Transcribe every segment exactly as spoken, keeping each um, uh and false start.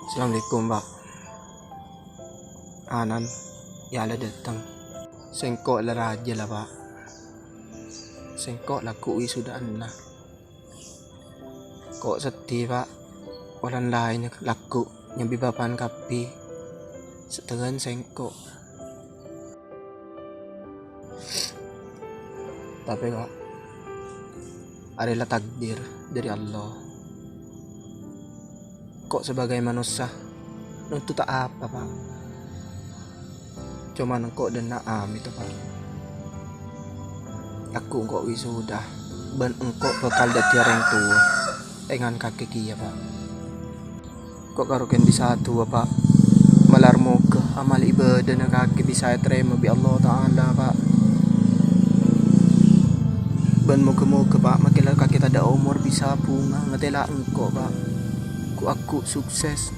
Assalamualaikum, Pak. Anan, ya la dâteng. Sèngko' la rajâ la, Pak. Sèngko' la ghu' wisudâ'ânna. Ko' sedih, Pak. Polana laèn la ghu' nyambi bapa'an kabbhi. Sadhâjâna sèngko'. Tapè, Pak, arèya la takdir dâri Allah. Ko' sebagai manossa, nontot ta' apa, Pak. Coma engko' dâ' enna' Amit, Pak. Engko' engko' wisuda, bân engko' bhâkal dhâddhi orèng towa. Engan kakè kèya, Pak. Ko' karo kèng bisa adu'a, Pak. Malar moghâ amal ibâdâna kakè bisa ètarèma bi' Allah Ta'ala, Pak. Bân moghâ-moghâ, Pak, makkèla kakè tadâ' omor bisa bhunga ngatela' engko', Pak. Ghu-, aghu' sukses.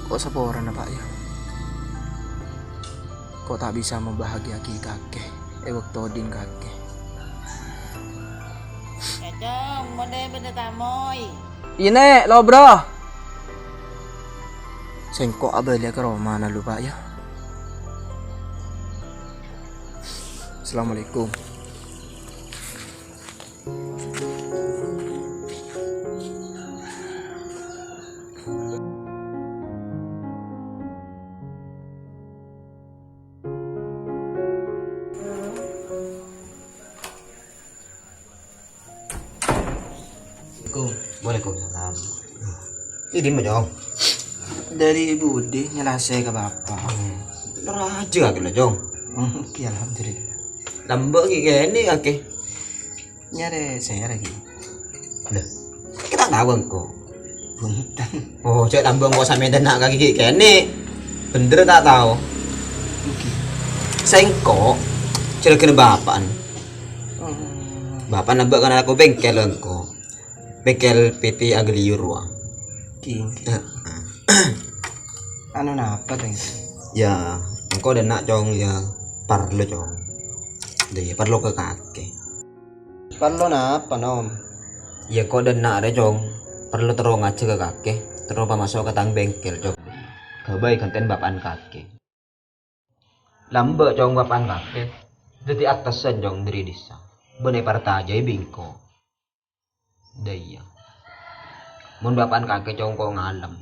Ko' saporana, Pak, ya. Ko' ta' bisa mabahagia'aghi kakè è bâkto odi'na kakè. Cong, mon dâ' bâdâ tamoy. Iyâ, Nè', lo, Bro. Sèngko' abâliyâ ka romana lu, Pak, ya. Assalamualaikum. Assalamualaikum. Waalaikumsalam. Ini mah, Jong. Dâri budi nyalasè ka Bapa'. Hmm. Rajâ kèya, Jong. Hmm, oke, alhamdulillah. Lambâ' ghi' kènè' kakè. Nyarè sèra ghi'. Lha, kakè ta' tao engko'? Bhunten. Oh, jhâ' lambâ' engko' samè dâ' enna' kakè ghi' kènè'. Bhendher ta' tao? Ngghi. Sèngko' jhurâghânna bapa'na. Oh. Bapa'na lambâ' kan alako bengkel engko'. Bengkel P T Agliur, wa. Ngghi, ngghi. Heeh. Anu napa, Tèng? Ya, engko' dâ' enna', Cong, ya. Parlo, Cong. Dâ' iyâ, parlo ka kakè. Parlo napa, Nom? Ya, engko' dâ' enna' rè, Cong. Parlo terro ngajhâk ka kakè, terro pamaso' ka tang bengkel, Cong. Ghâbây ghântèna bapa'na kakè. Lambâ', Cong, bapa'na kakè. Dâddhi attasan, Cong, dâri dhisa. Bân èparcajâi bi' engko'. Dâ' iyâ. Mon bapa'na kakè, Cong, ko' ngalem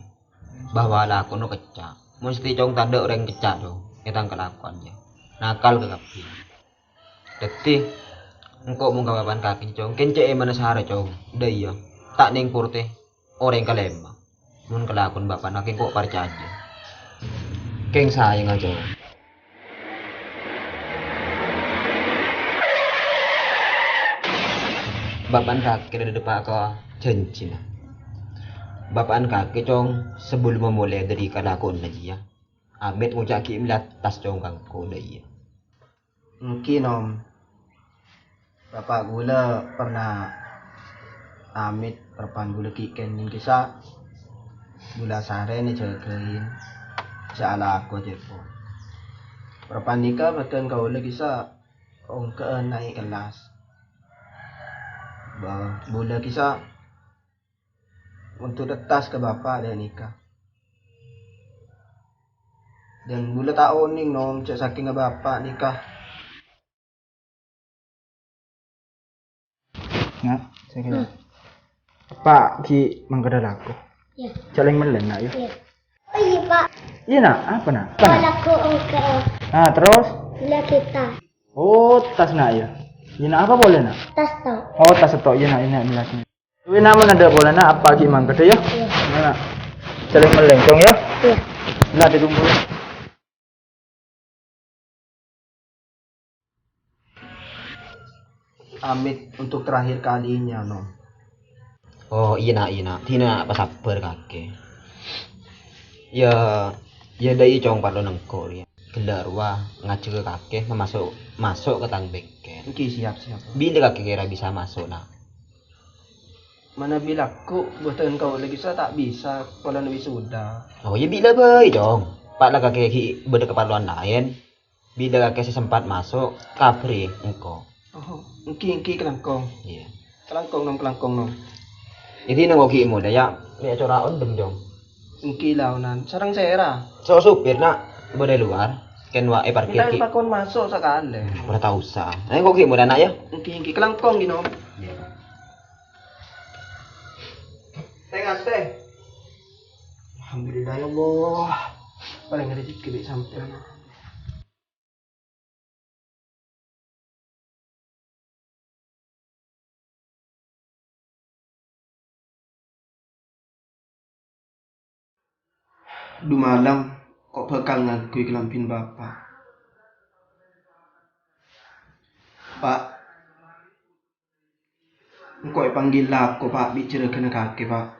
bahwa lakona kècca'. Mon satèya, Cong, tadâ' orèng kècca', Cong, è tang kalakowan, ya. Nakal kakabbhi. Dâddhi, engko' mon ka bapa'na kakè, Cong, kèng cè' èmana sara, Cong. Dâ' iyâ, ta' nèng portè orèng kalèma. Mon kalakon bapa'na kakè ko' parcajâ. Kèng saènga, Cong. Bapa'na kakè la dâpa' ka jhânjhina. Bapa'na kakè, Cong, sabellunna molè dâri kalakowanna jiyâ, Amit ngoca' ghi' mèlattas, Cong, ka engko' dâ' iyâ. Èngghi, Nom. Bapa' ghulâ pernah amit, parappa'na ghulâ ghi' kènè' kèsa'. Ghulâ sarèna jâgâin, jhâ' alako, cèpo. Parappa'na nèka bâdhân kaulâ kèsa' ongghâ'ân naè' kellas. Ba-, ghulâ kèsa' ongghu lattas ka bapa' dâ' nèka. Dan ghulâ ta' onèng, Nom, jhâ' sakèngnga bapa' nèka. Na', sènga'. Hmm. Pa' ghi' mangkadhâ lako. Iyâ. Jhâ' lèng-mellèng, Na', yâ. Iyâ. Oh, iyâ, Pa'. Iyâ, Na'. Apa, Na'? Apa, Pa', Na'? Lako ongghâ. Ah, terros? Ghulâ ghi' tas. Oh, tas, Na', yâ. Iyâ, Na', apa polè, Na'? Tas, to. Oh, tas to', iyâ, Na', iyâ, Na', jelas, Na'. Wi, Na', mon adâ' polana, apa ghi' mangkadhâ, yâ? Iyâ. Na', jhâ' lèng-mellèng, Cong, yâ? Iyâ. Na', dikumpul. Amit untuk terakhir kalinya, Nom. Oh, iyâ, Na', iyâ, Na'. Dina pasabbhâr kakè. Yâ, yâ, dâ' iyâ, Cong, parlo nengko' rèya. Ghellâ' rowa ngajhâk kakè maso', maso' ka tang bengkel. Èngghi, siap, siap. Bilâ kakè kèra bisa maso', Na'? Manabi lako, bhâdhân kaulâ kèsa' ta' bisa polana wisuda. Oh, yâ bilâ bhâi, Cong. Pa' la kakè ghi' bâdâ kaparlowan laèn. Bilâ kakè sè sempat maso', kabhâri engko'. Oh, èngghi, èngghi, kalangkong. Iyâ. Kalangkong, Nom, kalangkong, Nom. Èdinah engko' ghi' molè, yâ. Mè' acora' ondhem, Cong. Èngghi laonan. Sareng sèra. So, sopir, na'. Bâdâ è lowar. Kèng wa' èparkir, Ghi'. Pakon maso' sakalè. Ora tao usah. Ayo, engko' ghi' molè, na', yâ. Èngghi, èngghi. Kalangkong, ghi, Nom. Iyâ. Tè-ngatè. Alhamdulillah, ya Allah. Parèng rejhekkè bi' sampèyan. Dumalang ko' bhâkal ngangghuy kalambhina bapa'. Pa', engko' èpanggil lako, Pa', bi' jhârâghânna kakè, Pa'.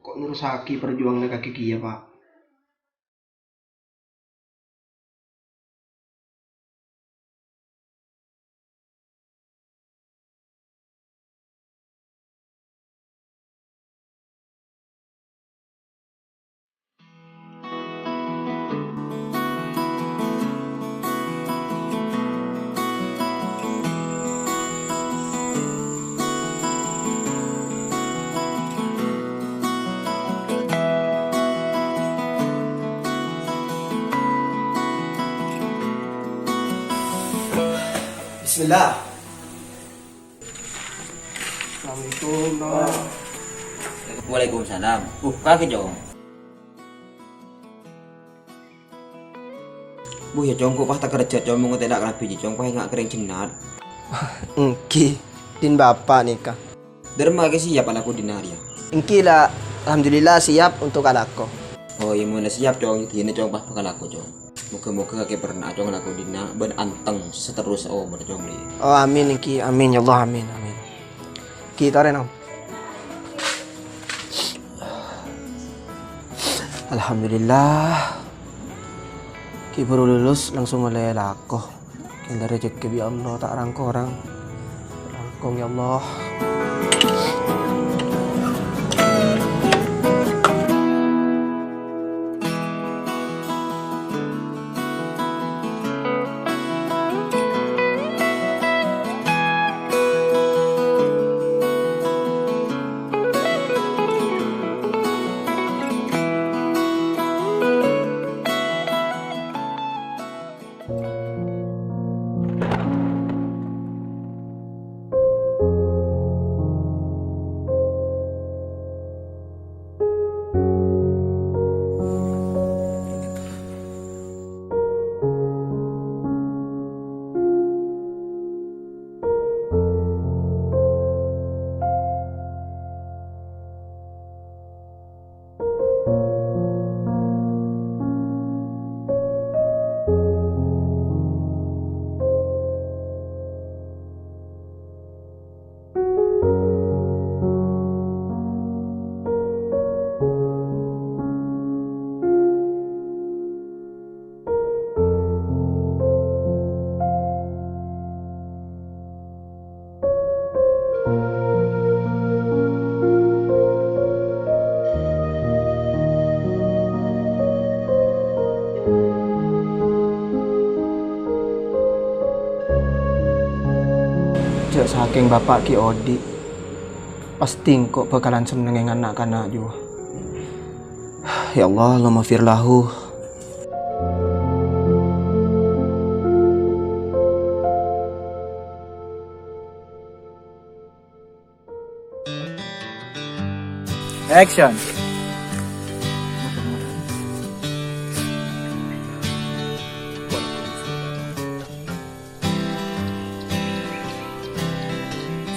Ko' nerrossaghi parjuwanganna kakè kèya, Pa'. Bismillah. Assalamualaikum, Nom. Waalaikumsalam. Uh, kakè, Cong. Bu, yâ, Cong, ko' pas takerja, Cong, mon ngatela' kalabhi, Cong, pas enga' kerrèng jennat. Èngghi, din bapa' nèka. Dâremma kakè siap alako dinna' rèya? Èngghi, la, alhamdulillah siap untuk alako. Oh, iyâ, mon la siap, Cong, dina, Cong, pas bhâkal alako, Cong. Moghâ-moghâ kakè perna', Cong, alako dinna' bân anteng saterrossa omor, Cong, lè. Oh, amin, èngghi, amin, ya Allah, amin, amin. Èngghi, torè, Nom. Alhamdulillah. Ghi' buru lulus langsung ollè lako. Kèng rejhekkè bi' Allah ta' rang-korang. Langkong, ya Allah. Jhâ' sakèng bapa' ghi' odi', pastè engko' bhâkalan senneng ènga' na'-kana' juwa. Ya Allah, Allahumma fir lahu. Action.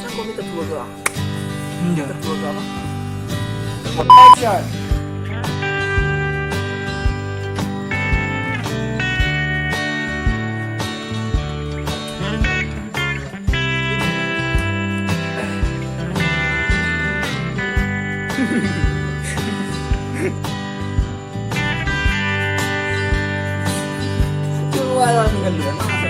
Sanggup minta dua doang. Enggak. Minta dua doang. Action. Keluar dengan dia.